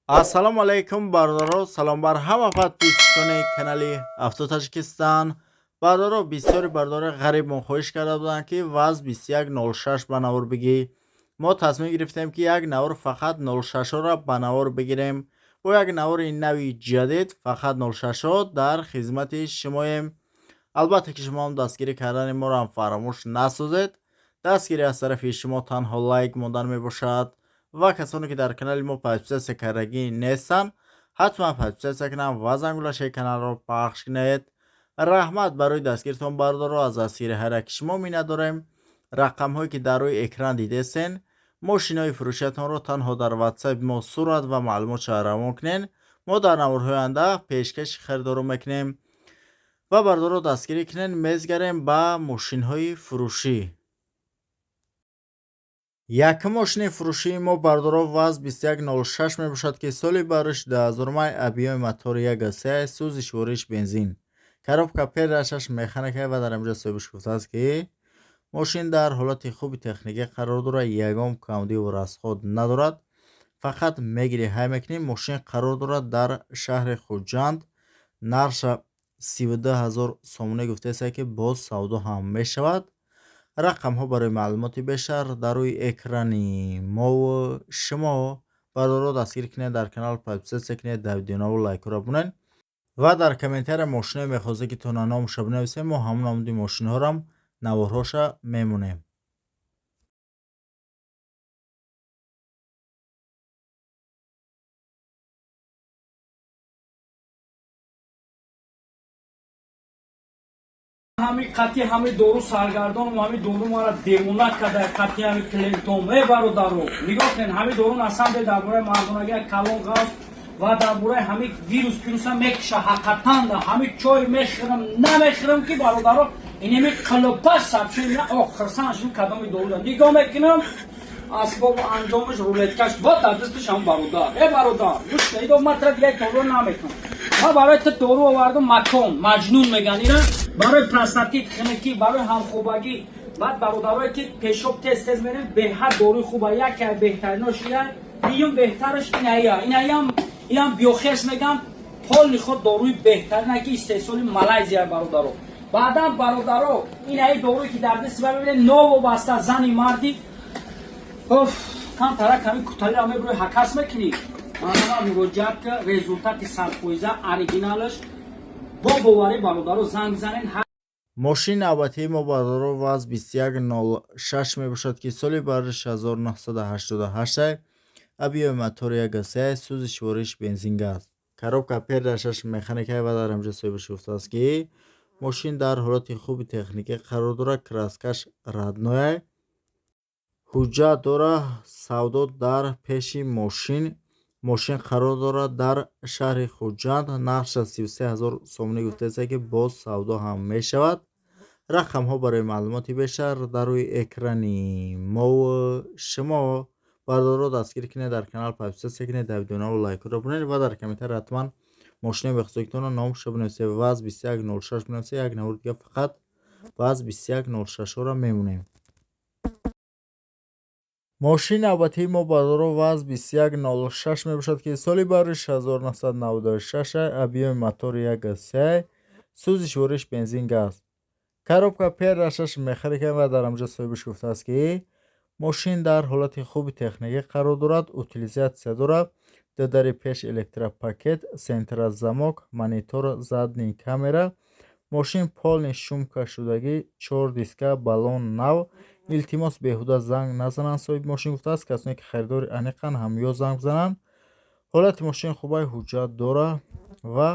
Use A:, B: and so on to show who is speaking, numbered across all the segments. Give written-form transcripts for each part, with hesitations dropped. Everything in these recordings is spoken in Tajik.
A: Ассалому алайкум, бародаро, салом бар ҳама подписчикони канали Авто Таҷикистон. Бародаро, бисёри бародари ғарибмон хоҳиш карда буданд, ки ВАЗ 2106 ба навор бигӣ. Мо тасмим гирифтем, ки як навор фақат 06-ро ба навор бигирем. Бо як навори нави ҷадид фақат 06 дар хизмати шумоем. Албатта ки шумо ҳам дастгирӣ кардани моро ҳам фаромӯш насозед. Дастгирӣ аз тарафи шумо танҳо лайк мондан мебошад ва касоне ки дар канали мо подписаться кардагӣ нестанд, ҳатман подписаться кунанд ва зангулашаи каналро пахш кунед. Раҳмат барои дастгиритон, бародаро, аз дастгири ҳар яки шумо миннат дорем. Рақамҳое ки дар рӯи экран дидестен, мошинои фурӯшиятонро танҳо дар ватсапи мо сурат ва маълумотша равон кунед. Мо дар наворҳои оянда пешкаши харидорон мекунем ва, бародаро, дастгирӣ кунед. Мезгарем ба мошинҳои фурӯшӣ. Якум мошини фурӯшии мо, бародаро, ВАЗ 2106 мебошад, ки соли барош 2000, объёми мотори 1,3, сӯзишвориш бензин, коробка передачаш механика. Ва дар инҷо соҳибаш гуфтааст, ки мошин дар ҳолати хуби техникӣ қарор дорад, ягон камбудиву расход надорад, фақат мегирӣ, ҳай мекунӣ. Мошин қарор дорад дар шаҳри Хуҷанд. Нархша 32 000 сомонӣ гуфтааст, ки боз савдо ҳам мешавад. Рақамҳо барои маълумоти бештар дар рӯи экрани мову шумо. Бародаро, дастгирӣ кунед, дар канал подписаться кунед, дар видеонаву лайкҳоро бунед ва дар комментария мошиное мехостед, ки тона номаша бинависем, мо ҳамон намуди мошинҳорам наворҳоша мемонем.
B: Ҳами қатъи ҳами дору саргардонам, ҳами дору мара девона карда, қатъи ҳами клиентом. Э, бародаро, нигоҳ кунед, ҳами дору насамде дар бораи мардонагия калон ғавз ва дар бораи ҳами вирус вируса мекуша. Ҳақиқатан да ҳами чой мехӯрам, намехӯрам, ки, бародаро, инеми қилопа сабши на охирсан шуд. Кадоми дору нигоҳ мекунам, асбобу анҷомаш, рулеткаш бо дар дасташ ҳам. Бародар, э, бародар, гӯш кунед, ман тра дигаи дору намекунам. Ман барои ту дору овардам, макон маҷнун меган ина, барои простатит, хунукӣ, барои ҳамхобагӣ. Баъд бародарое ки пешоб тез тез мерем, беҳад доруи хуба, яке беҳтаринош ия, дуюм беҳтараш иная, инаям, иам биохерс меган, полный худ доруи беҳтарина, ки истеҳсоли Малайзия, бародаро. Баъдан, бародаро, инаи доруе ки дар дасти мебинед, новобаста зани марди, оф, камтара ками куталиро мебурӯи, ҳакас мекунӣ, манама муроҷиат ка, результати 100%, оригиналаш, бо боварӣ, бародаро, занг занед.
A: Мошини навбатии мо, бародаро, ВАЗ 2106 мебошад, ки соли барош 1988, объёми мотори 1,3, сӯзишвориш бензин газ, коробка передачаш механика. Ва дар инҷо соҳибаш гуфтааст, ки мошин дар ҳолати хуби техникӣ қарор дорад, краскаш родной, ҳуҷҷат дорад, савдо дар пеши мошин. Мошин қарор дорад дар шаҳри Хуҷанд. Нархша 33 000 сомонӣ гуфтааст, ки боз савдо ҳам мешавад. Рақамҳо барои маълумоти бештар дар рӯи экрани мову шумо. Бародаро, дастгирӣ кунед, дар канал подписаться кунед, дар видеонаву лайкҳоро бунед ва дар комментария ҳатман мошинои мехостагитонро номашро бинависед. ВАЗ 2106 бинависед, як навори дига фақат ВАЗ 2106-ро мемонем. Мошини навбатии мо, бародаро, ВАЗ 2106 мебошад, ки соли барош 1996, объёми мотори 1,3, сӯзишвориш бензин газ, коробка передачаш механика. Ва дар инҷо соҳибаш гуфтааст, ки мошин дар ҳолати хуби техникӣ қарор дорад, утилизация дорад, ду дари пеш электропакет, центрозамок, монитор, задний камера. Мошин полный шумка шудагӣ, чор диска, баллон нав. Илтимос, беҳуда занг назананд, соҳиби мошин гуфтааст. Касоне ки харидори аниқанд, ҳамё занг бизананд. Ҳолати мошин хубай, ҳуҷҷат дорад ва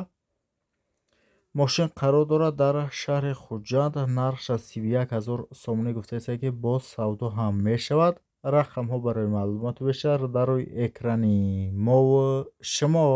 A: мошин қарор дорад дар шаҳри Хуҷанд. Нархша 31 000 сомонӣ гуфтааст, ки боз савдо ҳам мешавад. Рақамҳо барои маълумоти бештар дар рӯи экрани мову шумо.